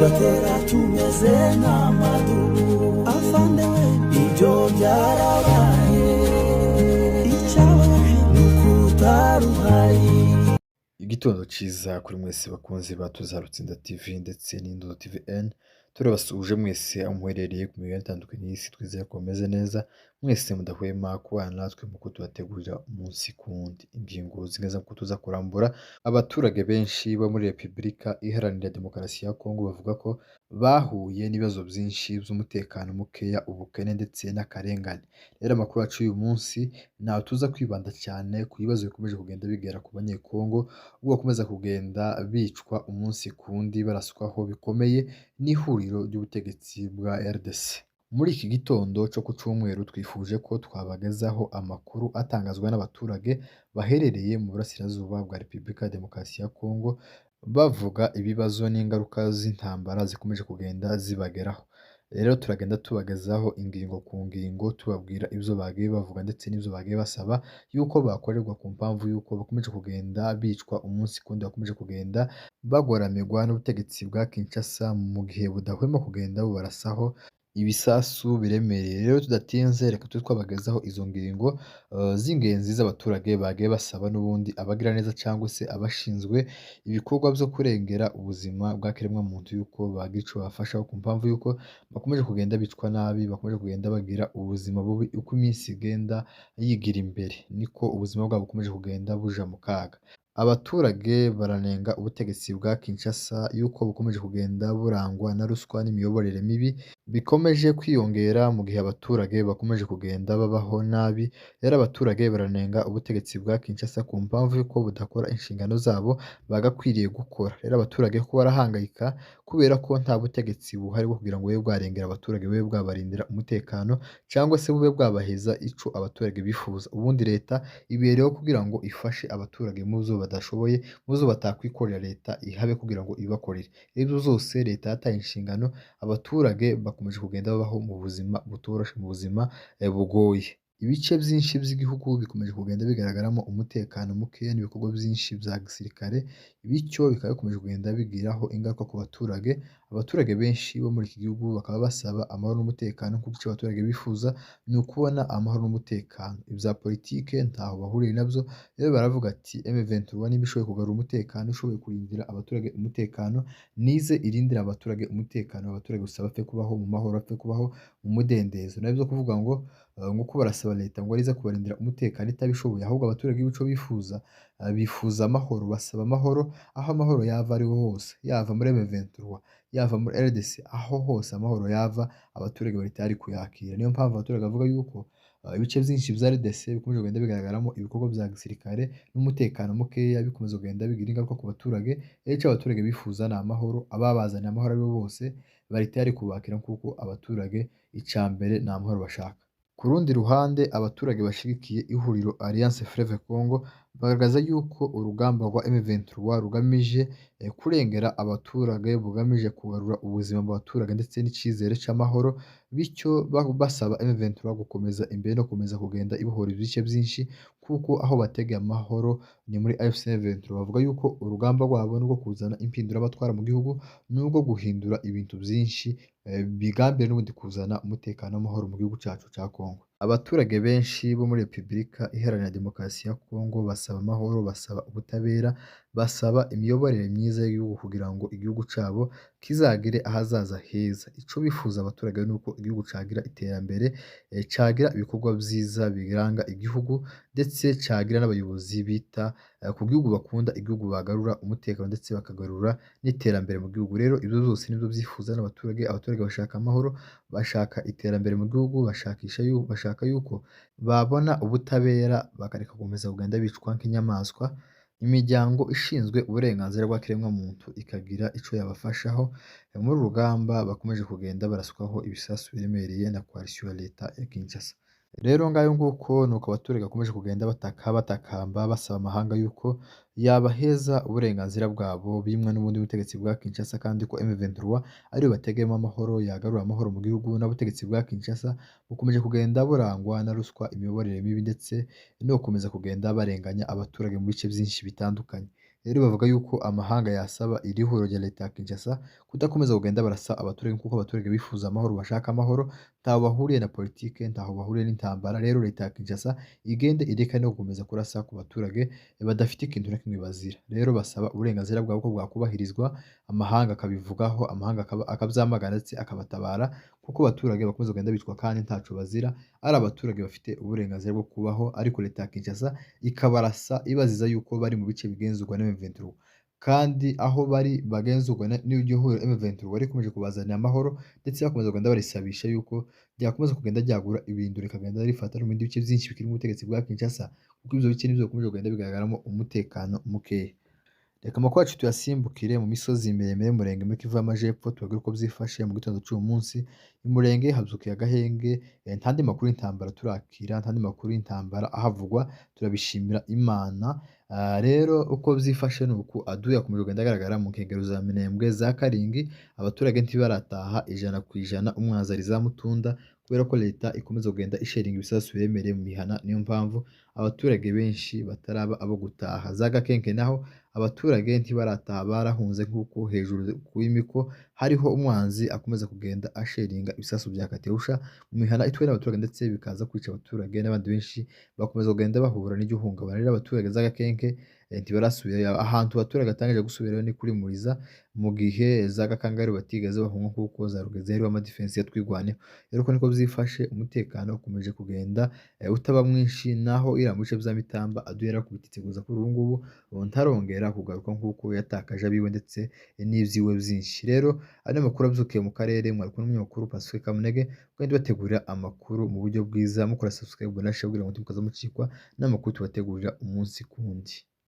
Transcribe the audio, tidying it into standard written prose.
Tugatera tumeze nk'amadubu. Afande we, ibyo byarabaye, icyababaje ni uko utari uhari. Igitondo cyiza kuri mwese bakunzi ba Tuzarutsinda TV ndetse n'Indodo TV N. Turabasuhuje mwese aho muherereye ku migabane itandukanye y'isi, twizere ko mumeze neza. Mwese mudahwema kubana natwe mu kutubategurira umunsi ku wundi. Ingingo zigeze ku tuza kurambura, abaturage benshi bo muri Repubulika Iharanira Demokarasi ya Kongo bavuga ko bahuye n'ibibazo byinshi by'umutekano mukeya, ubukene ndetse n'akarengane. Rero amakuru yacu y'uyu munsi ntaho tuza kwibanda cyane ku bibazo bikomeje kugenda bigera ku Banyekongo, ubwo bakomeza kugenda bicwa umunsi ku wundi, baraswaho bikomeye n'ihuriro ry'ubutegetsi bwa RDC. Muri iki gitondo cyo ku cyumweru twifuje ko twabagezaho amakuru atangazwa n'abaturage baherereye mu burasirazuba bwa Repubulika ya Demokarasi ya Kongo, bavuga ibibazo n'ingaruka z'intambara zikomeje kugenda zibageraho. Rero turagenda tubagezaho ingingo ku ngingo, tubabwira ibyo bagiye bavuga ndetse n'ibyo bagiye basaba yuko bakorerwa, ku mpamvu y'uko bakomeje kugenda bicwa umunsi ku wundi, bakomeje kugenda bagoramirwa n'ubutegetsi bwa Kinshasa mu gihe budahwema kugenda bubarasaho ibisasu biremereye. Rero tudatinze, reka tube twabagezaho izo ngingo z'ingenzi z'abaturage bagiye basaba n'ubundi abagiraneza cyangwa se abashinzwe ibikorwa byo kurengera ubuzima bwa kiremwamuntu yuko bagira icyo babafashaho, ku mpamvu y'uko bakomeje kugenda bicwa nabi, bakomeje kugenda bagira ubuzima bubi. Uko iminsi igenda yigira imbere, niko ubuzima bwabo bukomeje kugenda buja mu kaga. Abaturage baranenga ubutegetsi bwa Kinshasa yuko bukomeje kugenda burangwa na ruswa n'imiyoborere mibi bikomeje kwiyongera, mu gihe abaturage bakomeje kugenda babaho nabi. Rero abaturage baranenga ubutegetsi bwa Kinshasa ku mpamvu y'uko budakora inshingano zabo bagakwiriye gukora. Rero abaturage ko barahangayika kubera ko nta butegetsi buhari bwo kugira ngo bube bwarengera abaturage, bube bwabarindira umutekano, cyangwa se bube bwabaheza ico abaturage bifuza. Ubundi leta ibereyeho kugira ngo ifashe abaturage mu byo badashoboye, mu byo batakwikorera, leta ihabe kugira ngo ibibakorere. Ibyo zose leta yataye inshingano, abaturage bakomeje kugenda babaho mu buzima butoroshe, mu buzima bugoye. Ibice byinshi by'igihugu bikomeje kugenda bigaragaramo umutekano mukeya n'ibikorwa byinshi bya gisirikare, bityo bikaba bikomeje kugenda bigiraho ingaruka ku baturage. Abaturage benshi bo muri iki gihugu bakaba basaba amahoro n'umutekano, kuko icyo abaturage bifuza ni ukubona amahoro n'umutekano. Ibya politike ntaho bahuriye nabyo. Rero baravuga ati M23 niba ishoboye kugarura umutekano, ishoboye kurindira abaturage umutekano, nize irindire abaturage umutekano, abaturage gusa bapfe kubaho mu mahoro, bapfe kubaho mu mudendezo. Nabyo kuvuga ngo nguko barasaba leta ngo arize kubarindira umutekano itabishoboye, ahubwo abaturage b'ibico bifuza, bifuza amahoro, basaba amahoro aho amahoro yava ariho hose, yava muri M23, yava muri RDC, aho hose amahoro yava abaturage bari tayari kuyakira. Niyo mpamvu abaturage bavuga yuko ibice byinshi bya RDC bikomeje kugenda bigaragaramo ibikorwa bya gisirikare n'umutekano mukeya, bikomeza kugenda bigira ingaruka ku baturage. Rero icyo abaturage bifuza ni amahoro, ababazaniye amahoro aribo bose bari tayari kubakira, kuko abaturage icya mbere ni amahoro bashaka. Ku rundi ruhande, abaturage bashyigikiye ihuriro Alliance Fleuve Congo bagaragaza yuko urugamba rwa M23 rugamije kurengera abaturage, bugamije kugarura ubuzima mu baturage ndetse n'icyizere cy'amahoro, bityo basaba M23 gukomeza imbere no gukomeza kugenda ibohora ibice byinshi, kuko aho bategeye amahoro ni muri AFC M23. Bavuga yuko urugamba rwabo ni urwo kuzana impinduramatwara mu gihugu, ni urwo guhindura ibintu byinshi, bigambiriye n'ubundi kuzana umutekano n'amahoro mu gihugu cyacu cya Kongo. Abaturage benshi bo muri Repubulika Iharanira Demokarasi ya Kongo basaba amahoro, basaba ubutabera, basaba imiyoborere myiza y'igihugu kugira ngo igihugu cyabo kizagire ahazaza heza. Icyo bifuza abaturage ni uko igihugu cyagira iterambere, cyagira ibikorwa byiza biranga igihugu, ndetse cyagira n'abayobozi bita ku gihugu, bakunda igihugu, bagarura umutekano ndetse bakagarura n'iterambere mu gihugu. Rero ibyo byose nibyo byifuza n'abaturage. Abaturage bashaka amahoro, bashaka iterambere mu gihugu, bashaka yuko babona ubutabera, bakareka gukomeza kugenda bicwa nk'inyamaswa. Imiryango ishinzwe uburenganzira bwa kiremwamuntu ikagira icyo yabafashaho muri uru rugamba bakomeje kugenda baraswaho ibisasu biremereye na coalition ya leta ya Kinshasa. Rero ngayo nguko, nuko abaturage bakomeje kugenda bataka, batakamba, basaba amahanga yuko yabaheza uburenganzira bwabo bimwe n'ubundi butegetsi bwa Kinshasa, kandi ko M23 ariyo bategeyemo amahoro, yagarura amahoro mu gihugu. N'ubutegetsi bwa Kinshasa bukomeje kugenda burangwa na ruswa, imiyoborere mibi ndetse no gukomeza kugenda barenganya abaturage mu bice byinshi bitandukanye. Rero bavuga yuko amahanga yasaba iri huriro rya leta ya Kinshasa kudakomeza kugenda barasa abaturage, kuko abaturage bifuza amahoro, bashaka amahoro, ntaho bahuriye na politike, ntaho bahuriye n'intambara. Rero leta ya Kinshasa igende ireka no gukomeza kurasa ku baturage badafite ikintu na kimwe bazira. Rero basaba uburenganzira bwabo ko bwakubahirizwa, amahanga akabivugaho, amahanga akabyamagana ndetse akabatabara, kuko abaturage bakomeza kugenda bicwa kandi ntaco bazira, ari abaturage bafite uburenganzira bwo kubaho, ariko leta ya Kinshasa ikabarasa ibaziza yuko bari mu bice bigenzurwa na M23, kandi aho bari bagenzurwa n'iryo huriro M23 rikomeje kubazanira amahoro, ndetse bakomeza kugenda barisabisha yuko ryakomeza kugenda ryagura ibintu rikagenda rifata no mu bindi bice byinshi bikiri mu butegetsi bwa Kinshasa, kuko ivyo bice nivyo bikomeje kugenda bigaragaramo umutekano mukeya. Reka amakuru yacu tuyasimbukire mu misozi miremire y'Umurenge muri Kivu y'Amajepfo, tubabwire uko byifashe mu gitondo cy'uyu munsi. Umurenge habyukiye agahenge, nta andi makuru y'intambara turakira, nta andi makuru y'intambara ahavugwa, turabishimira Imana. Rero uko byifashe ni uku: aduyi akomeje kugenda agaragara mu nkengero za Minembwe za Karingi, abaturage ntibarataha 100%, umwanzi ari za Mutunda, kubera ko leta ikomeza kugenda isheringa ibisasu biremereye mu mihana, niyo mpamvu abaturage benshi bataraba abo gutaha. Za Gakenke naho abaturage ntibarataha, barahunze, nk'uko hejuru ku Imiko hariho umwanzi akomeza kugenda asheringa ibisasu bya Katyusha mu mihana ituwe n'abaturage, ndetse bikaza kwica abaturage n'abandi benshi bakomeza kugenda bahura n'igihungabana. Rero abaturage za Gakenke ntibarasubirayo. Ahantu abaturage batangije gusubirayo ni kuri Muriza, mu gihe za Gakangari batigeze bahunga, kuko za Rugezi hariho amadefense ya Twirwaneho. Rero uko niko byifashe, umutekano ukomeje kugenda utaba mwinshi, naho iriya mu bice bya Mitamba aduyi yarakubititse kuza kuri ubu ngubu ntarongera kugaruka, nk'uko yatakaje abiwe ndetse n'ibyiwe byinshi. Rero aya ni amakuru abyukiye mu karere, mwari kumwe n'umunyamakuru Pacifique Kamunege, kandi bategurira amakuru mu buryo bwiza, mukora subscribe na share kugira ngo ntimukaze mucikwa n'amakuru tubategurira umunsi ku wundi.